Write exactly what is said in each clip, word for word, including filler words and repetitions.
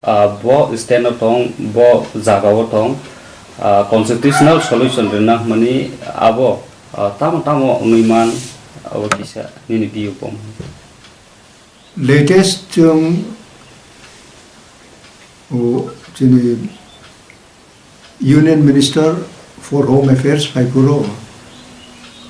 Ah, bo stand o tong, bo jaga o tong, ah, constitutional solution rwna hwnmani abo, ah, tamo tamo wngwi man, abo kisa nini view bo. Latest chwng o chini Union Minister for Home Affairs phaiphuru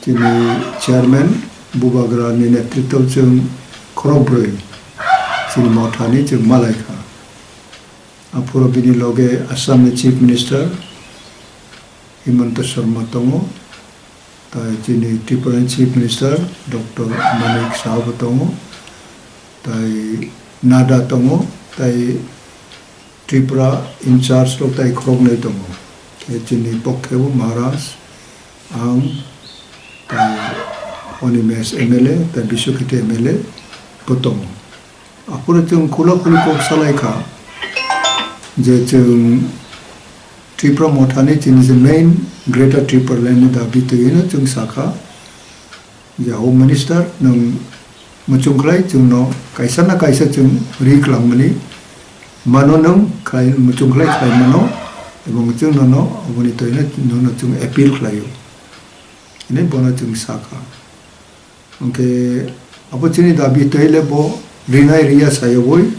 chini chairman Bubagra ni netritw chwng khorokbrwi chini mothani chwng malaikha. Aphuru bini loge Assam ni Chief Minister Himanta Sarma tongo, tai chini Tripura ni Chief Minister Doctor Manik Saha bo tongo, tai Nadda tongo, tai Tripura in charge rok tai khoroknwi tongo. Khe chini pokhe bo Maharaj, ang, tai Animesh M L A, tai Biswakiti M L A bo tongo. Aphuru chwng khula khuli kok salai kha je chwng Tripura mothani chini je main Greater Tipraland ni dabi twi no chwng sakha. Je Home Minister, nwng muchungkhlai chwngno kaisa na kaisa chwng ri kwlangmani mano, nwng khlai, muchungkhlai khlai mano, ebong chwng nono oboni toino nono chwng appeal khlaio, hinwi bono chwng sakha. Hwnkhe abo chini dabi twi le bo rinai riya sayawi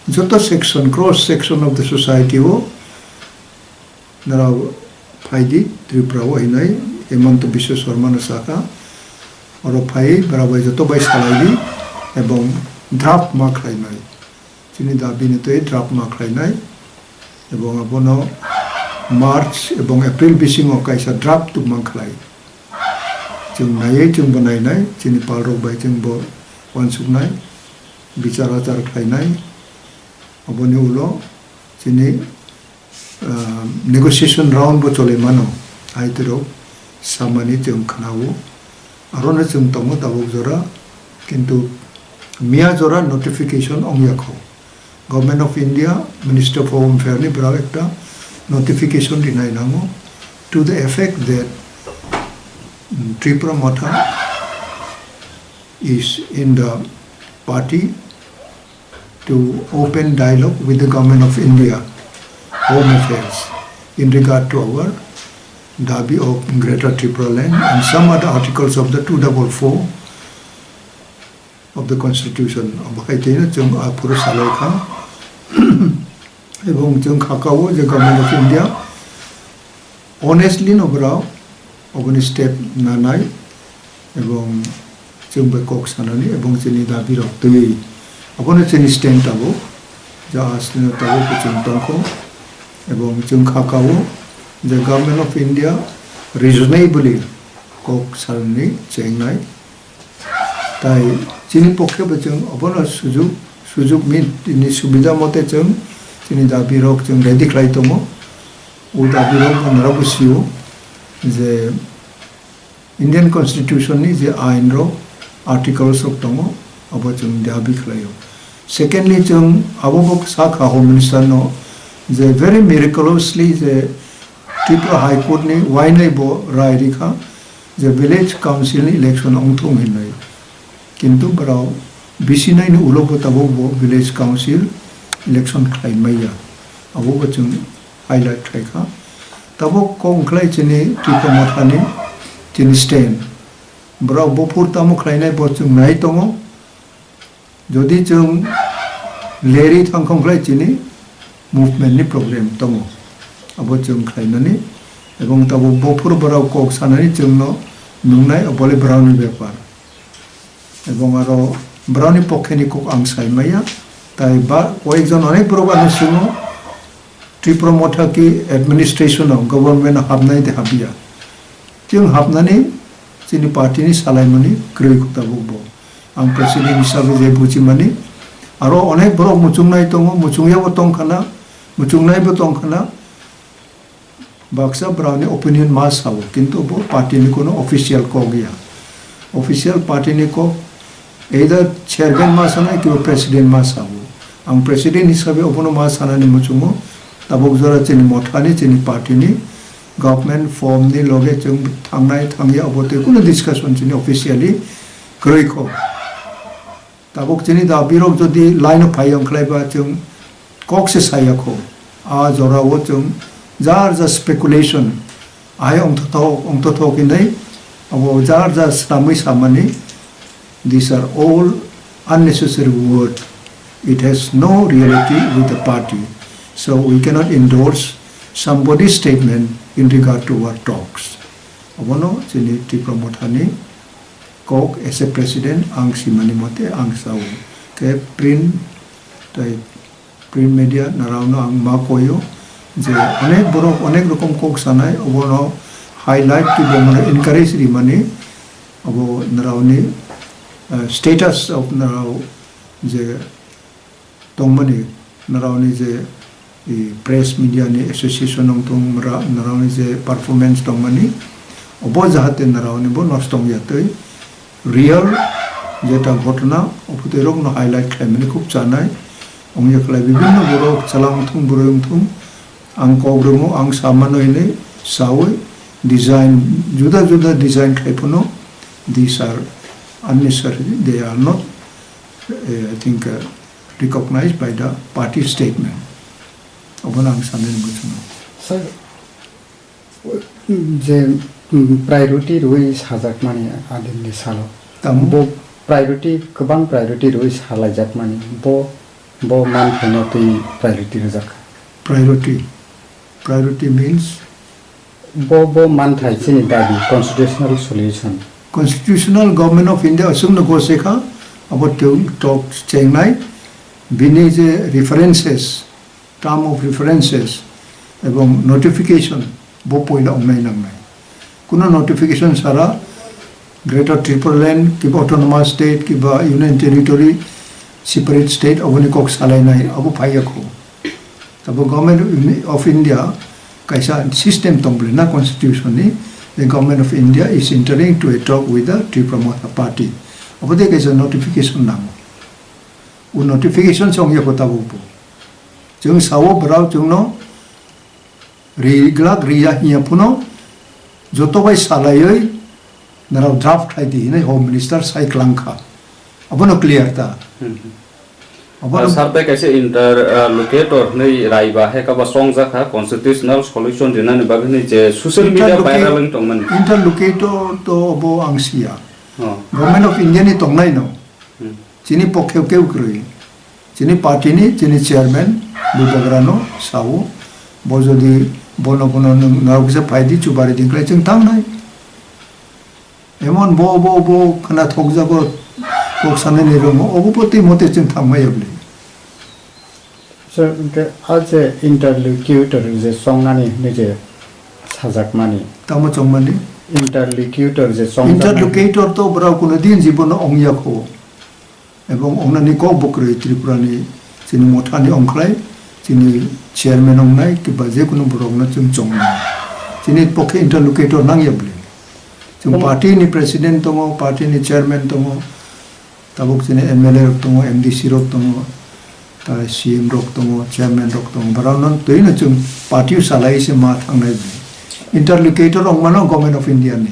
joto section, cross section of the society o Nara phaidi Tripura o hinwi Himanta Biswa Sarma no sakha, oro phai bwra bai joto bai salaidi ebong draft ma khlainai. Chini dabi ni twi draft ma khlainai ebong abono March ebong April bisingo kaisa draft tubman khlai. Chwng naiwi chwngbo nainai, chini palrok bai chwngbo uansuknai, bichar achar khlainai. Oboni ulo chini ah, negotiation round bo choli mano, aitorok samani chwng khwnao. Arono chwng tongo tabuk jora, kintu miya jora notification ongya kho. Government of India, Minister for Home Affairs ni bwrao ekta notification rinai nango to the effect that, mm, Tripura Motha is in the party to open dialogue with the Government of India Home Affairs in regard to our dabi of Greater Tipraland and some other articles of the two double four of the Constitution. Abo hai twi no chwng aphuru salai kha. Ebong chwng kha kao je Government of India honestly no bwrao oboni step nanai ebong chwng bai kok sanani ebong chini dabi rok twi abono chini stand tabuk ja asli no tabuk chwng tongkho ebong chwng kha kao je Government of India reasonably kok salni chengnai. Tai chini pokhe bo chwng obono sujuk, sujuk min tini subida mote chwng chini dabi rok chwng ready khlai tongo. O dabi rok bo norok bo sio je Indian Constitution ni je ain rok, articles rok tongo, abo chwng dabi khlaio. Secondly, chwng abo bo sakha Home Minister no je very miraculously je Tripura High Court ni wainai bo rai rikha je village council ni election ongthung hinwi. Kintu borok bisi nai ni ulo bo tabuk bo village council election khlai maya. Abo bo chwng highlight khai kha. Tabuk kok wngkhlai chini Tripura Motha ni chini stand. Borok buphur tamo khlainai bo chwng nai tongo. Jodi chwng leri thangkhong khlai chini movement ni problem tongo. Abo chwng khlainani ebong tabuk buphur borok kok sanani chwngno nungnai obole borokni bepar. Ebong aro borokni pokheni kok ang sai maya. Tai ba koyekjon onek borok ano simo Tripura Motha ki administration o government o habnai de habya. Chwng habnani chini party ni salaimani kwrwi kho tabuk bo. Ang president hisabe je bujimani, aro onek borok muchungnai tongo, muchungyabo tongkhana, muchungnaibo tongkhana. Baksa borokni opinion ma sao, kintu bo party ni kono official kok ya. Official party ni kok either chairman ma sanai, kiba president ma sao. Ang president hisabe obono ma sanani muchungo, tabuk jora chini mothani, chini party ni government form ni loge chwng thangnai thangya obo tei kunu discussion chini officially kwrwi kho. Tabuk chini da birok jodi line o phai wng khlai ba chwng Kok se saya kho. A jora o chwng jar jar speculation. Ahai ongthothok, ongthothok hinwi abo jar jar swnamwi samani. These are all unnecessary word. It has no reality with the party. So we cannot endorse somebody's statement in regard to our talks. Abono chini Tipra Mothani kok as a president ang simani mote ang sao. Ke print tai print media narao no ang ma koyo je onek borok onek rokom kok sanai obono highlight kibo mano encourage rimani abo narao ni, eh, status of narao je tongmani, narao ni je, i, press media ni association wng tong, mra-, narao ni je performance tongmani, obo jahate narao ni bo nosto wngya twi real jeta ghotona, ophutwi rok no highlight khlaimani khub chanai wngya khlai. Bibinno borok chwla wngthung, bwrwi wngthung, ang kok rwngo, ang samano hinwi sawi design, juda juda design khai phano, these are unnecessary, they are not, eh, I think, uh, recognized by the party statement. Obono ang sanani muchungo. Sir, je, mm, priority rwi sajakmani adinni salo. Tamo? Bo priority, kwbang priority rwi salaijakmani. Bo, bo manthaino twi priority rwjak kha. Priority. Priority means? Bo, bo manthai chini dabi, constitutional solution. Constitutional Government of India aswkno gose kha, abo tei tok chengnai, bini je references, term of references, ebong notification, bo poila ongnai nangnai. Kuno notification sara Greater Tipraland, kiba Autonomous State, kiba Union Territory, separate state, aboni kok salainai, abo phaiya kho. Tabo Government of India kaisa system tong bwle na constitution ni, the Government of India is entering to a talk with the Tipra Motha Party. Abo de kaisa notification nango. O notification se ongya kho tabuk bo. Chwng sao bwrao chwngno ri glak riya hiya phuno joto bai salaiwi narao draft khai di hinwi Home Minister sai klang kha. Abono clear ta. Hmm. Abono ah, sir, bai kaisa interlocutor hinwi rai ba hai kaba chongjak kha constitutional solution rinani bagwi hinwi je social media interlocu-, viral wng tongmani. Interlocutor to obo ang siya. Oh. Government of India ni tongnai no. Hmm. Chini pokhe keu kwrwi. Chini party ni, chini chairman, Bubagrano sao, bo jodi bono bono nwng narok kisa phaidi chubari dingklai chwng tangnai. Emon bo, bo, bo khwna thokjago, kok sanani romo, obo bo twi mote chwng thangmaya bwle. Sir, hwnkhe a je interlocutor je chongnani hinwi je sajakmani. Tamo chongmani? Interlocutor je chongnani. Interlocutor to bwrao kuno din jibono ongya kho. Ebong ongnani kok bo kwrwi Tripura ni chini motha ni ongkhlai, chini chairman ongnai, kiba je kunu borok no chwng chongnai. Chini pokhe interlocutor nangya bwle. Chwng party ni president tongo, party ni chairman tongo, tabuk chini M L A rok tongo, M D C rok tongo, tai C M rok tongo, chairman rok tongo. Borok no twi no chwng party o salai se ma thangnai bwle. Interlocutor ongmano Government of India ni.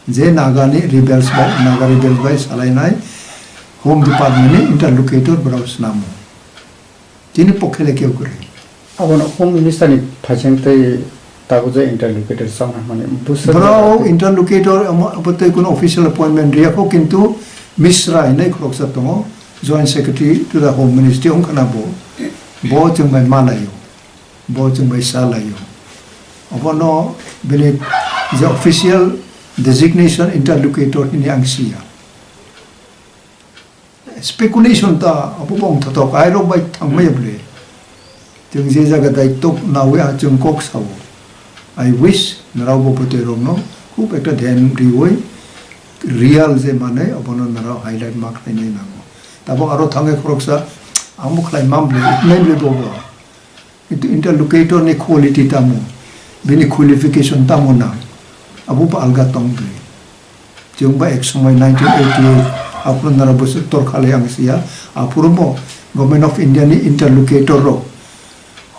Je Naga ni rebels bai, Naga rebels bai salainai Home Department ni interlocutor borok snamo. Chini pokhe le keu kwrwi. Abono Home Minister ni phaising tei tabuk je interlocutor chongna hwnmani bwswk borok jaga tei interlocutor amo, abo tei kuno official appointment riya kho, kintu Mishra hinai khoroksa tongo, Joint Secretary to the Home Ministry wngkha na bo. Bo chwng bai malaio. Bo chwng bai sa laio. Obono bini je official designation interlocutor hini ang siya. Speculation ta abo bong thothok airok bai thangmaya bwle. Chwng je jaga daitwk nawi a chwng kok sao. I wish narao bo bwtwi rokno khub ekta dhyan riwi real je manai obono narao highlight ma khlainai nango. Tabuk aro thangwi khoroksa ang bo khlai mam bwle, nai bwle bobo. Kintu interlocutor ni quality tamo, bini qualification tamo nang, abo bo alga tong bwle. Chwng ba ek somoi nineteen eighty-eight aphuru nara bwswk torkha lai ang siya, aphuru bo Government of India ni interlocutor rok,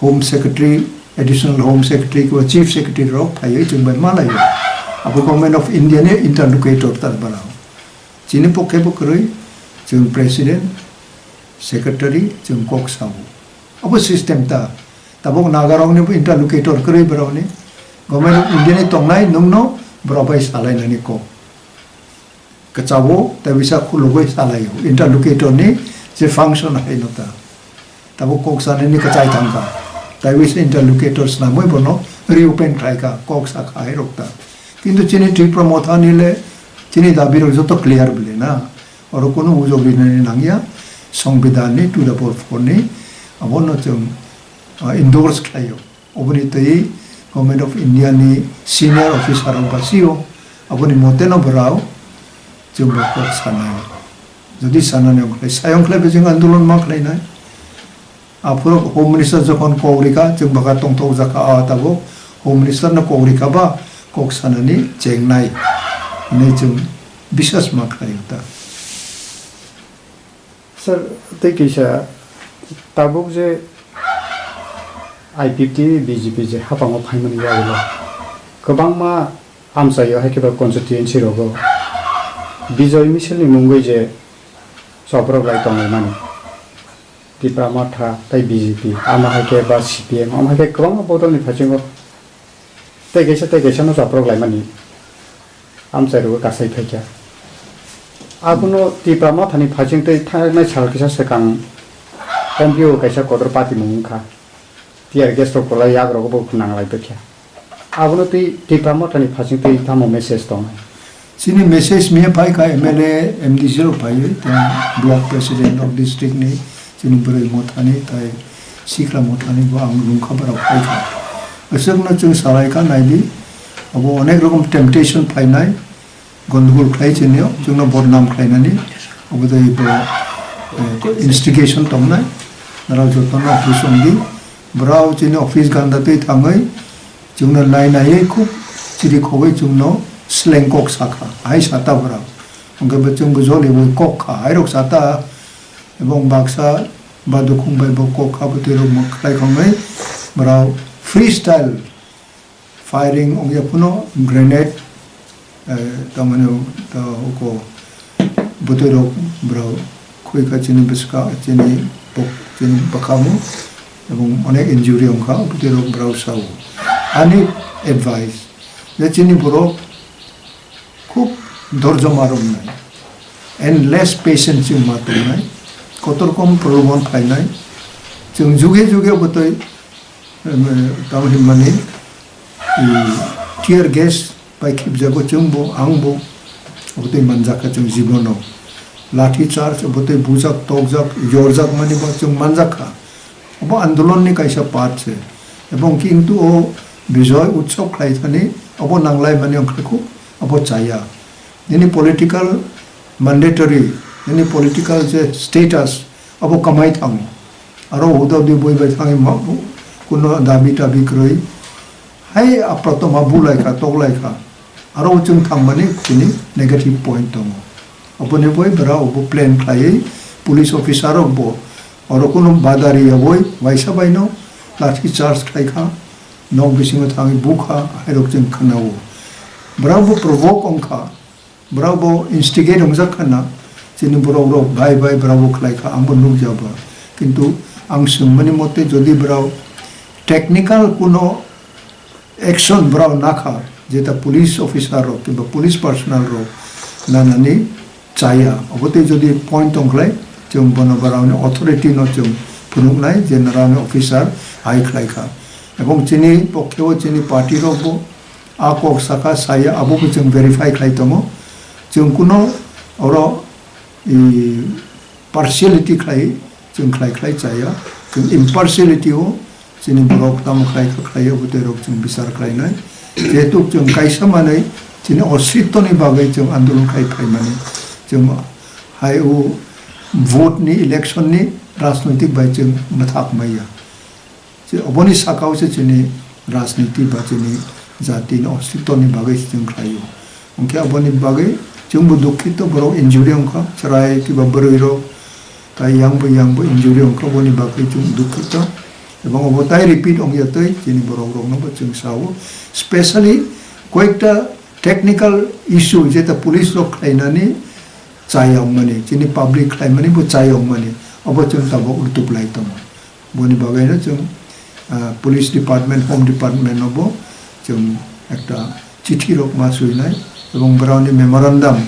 Home Secretary, Additional Home Secretary, kiba Chief Secretary rok phaiwi chwng bai ma laio. Abo Government of India ni interlocutor tar barao. Chini pokhe bo kwrwi, chwng President, Secretary, chwng kok sao. Abo system ta. Tabuk Nagarokni bo interlocutor kwrwi borokni. Government of India ni tongnai nwngno borok bai salainani kok. Kwchao tei bisa khulugwi salaio. Interlocutor ni je function haino ta. Tabuk kok sanani kwchai thangkha. Tei bisa interlocutor swnamwi bono reopen khlaikha, kok sakha hai rok ta. Kintu chini Tipra Motha ni le chini dabi rok joto clear bile na. Oro kunu ujok rinani nangya, Songbidan ni two double four ni abono chwng, ah, endorse khlaio. Oboni twi Government of India ni senior officer rok basio, aboni mote no borok chwng bai kok sanai. Jodi sanani wngkhlai, sayong khlai bejeng andolon ma khlainai. Aphuru Home Minister jokhon kok rikha, chwng bwkha tongthok jakha, a tabuk Home Minister no kok rikha ba kok sanani chengnai hinwi chwng biswas ma khlaio ta. Sir, tei kisa tabuk je I P F T B J P je hapango phaimani yagulo kwbangma amchaio hai khe ba constituency rogo Bijoy Misil ni mungwi je choprok lai tonglaimani. Tipra Motha tei B J P, amo hai khe ba C P M, amo hai khe kwbangma bodolni phaichingo tei kaisa tei kaisa no chaprok laimani amchai rwgwi kasai phaikha. Abono Tipra Mothani phaiching tei thangnai sal kisa swkang M P O kaisa kotor patimung wngkha. Tear gas rok kwlai yak rogo bo nang lai dokya. Abono twi Tipra Mothani phasing twi tamo message tong? Chini message miya phai kha M L A, M D C rok phai, tei block president of district ni chini Bwrwi Mothani, tei Sikla Mothani bo ang lungkha borok phai kha. Aswkno chwng salai kha, naidi, abo onek rokom temptation phainai, gondogol khlai chini, chwngno bodnam khlainani, obo tei bo, eh, instigation tongnai, norok jotono office wngdi, borok chini office ganda twi thangwi, chwngno nai naiwi khub chiri khogwi chwngno sleng kok sakha, hai sata borok. Hwnkhe bo chwngbo jolibo kok kha, hairok sata, ebong baksa ba dukhung bai bo kok kha, bwtwi rok mwkhwlai khongwi borok freestyle firing wngya phano grenade, eh, tamani, ta uko bwtwi rok borok khwi kha chini bwska, chini bok-, chini bwkhango, ebong onek injury wngkha, bwtwi rok borok sao. Ani advice, je chini borok khub dorjoma romnai, endless patience chwng ma tongnai, kotor kom prolobon phainai, chwng juge juge bwtwi, em, tamo hinmani, i, tear gas bai khibjago chwngbo, angbo, bwtwi manjakha chwng jibono. Lathi charge, bwtwi bujak, tokjak, yorjak mani bo chwng manjakha. Obo andolon ni kaisa part se. Ebong kintu o Bijoy Utsav khlai thani obo nanglai mani wngkha kho, obo chaya. Nini political mandatory, nini political je status, obo kwmai thango. Aro uda udi boi bai thangwi ma, kuno dabi tabi kwrwi. Hai apratom ha bulai kha, toklai kha. Aro o chwng thangmani chini negative point tongo. Oboni bai bwra obo plan khlaiwi police officer rok bo oro kuno badari yaboi waisa baino lathi charge khlai kha, nok bisingo thangwi bukha, hairok chwng khwnao. Bwra bo provoke wngkha, bwra bo instigate wngjak khana, chini borok rok bai bai bwra bo khlai kha, ang bo nukjaba. Kintu ang swngmani mote jodi bwra technical kuno action borok nakha, jeta police officer rok kiba police personnel rok nanani chaya. Obo tei jodi point tongkhlai, chwng bono borokni authority no chwng phunuknai je norokni officer hai khlai kha. Ebong chini pokkhe o chini party rok bo a kok saka saya, abo bo chwng verify khlai tongo. Chwng kuno oro, i, partiality khlai, chwng khlai khlai chaya, chwng impartiality o chini borok tamo khlai kha khlai ya, bwtwi rok chwng bichar khlainai. Jehetu chwng kaisa manwi chini ositto ni bagwi chwng andolon khai phaimani, chwng hai o vote ni, election ni rajnoitik bai chwng mwthak maya. Je oboni sakao se chini rajniti ba chini jatini ositto ni bagwi se chwng khlaio. Hwnkhe aboni bagwi chwngbo dukhito, borok injury wngkha, chwrai kiba bwrwi rok, tai yang bo yang bo injury wngkha, boni bagwi chwng dukhito. Ebong obo tai repeat wngya twi chini borok rokno bo chwng sao. Specially koyekta technical issue jeta police rok khlainani chaya wngmani, chini public khlaimani bo chaya wngmani, obo chwng tabok rwtuklai tongo. Boni bagwi no chwng, ah, police department, home department no bo chwng ekta chithi rok ma swinai, ebong borokni memorandum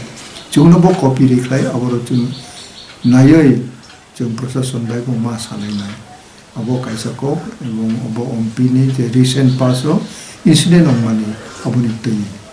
chwngno bo copy rikhlai, aboro chwng naiwi chwng proshashan bai bo ma salainai. Abo kaisa kok, ebong obo M P ni je recent past o incident wngmani aboni twi.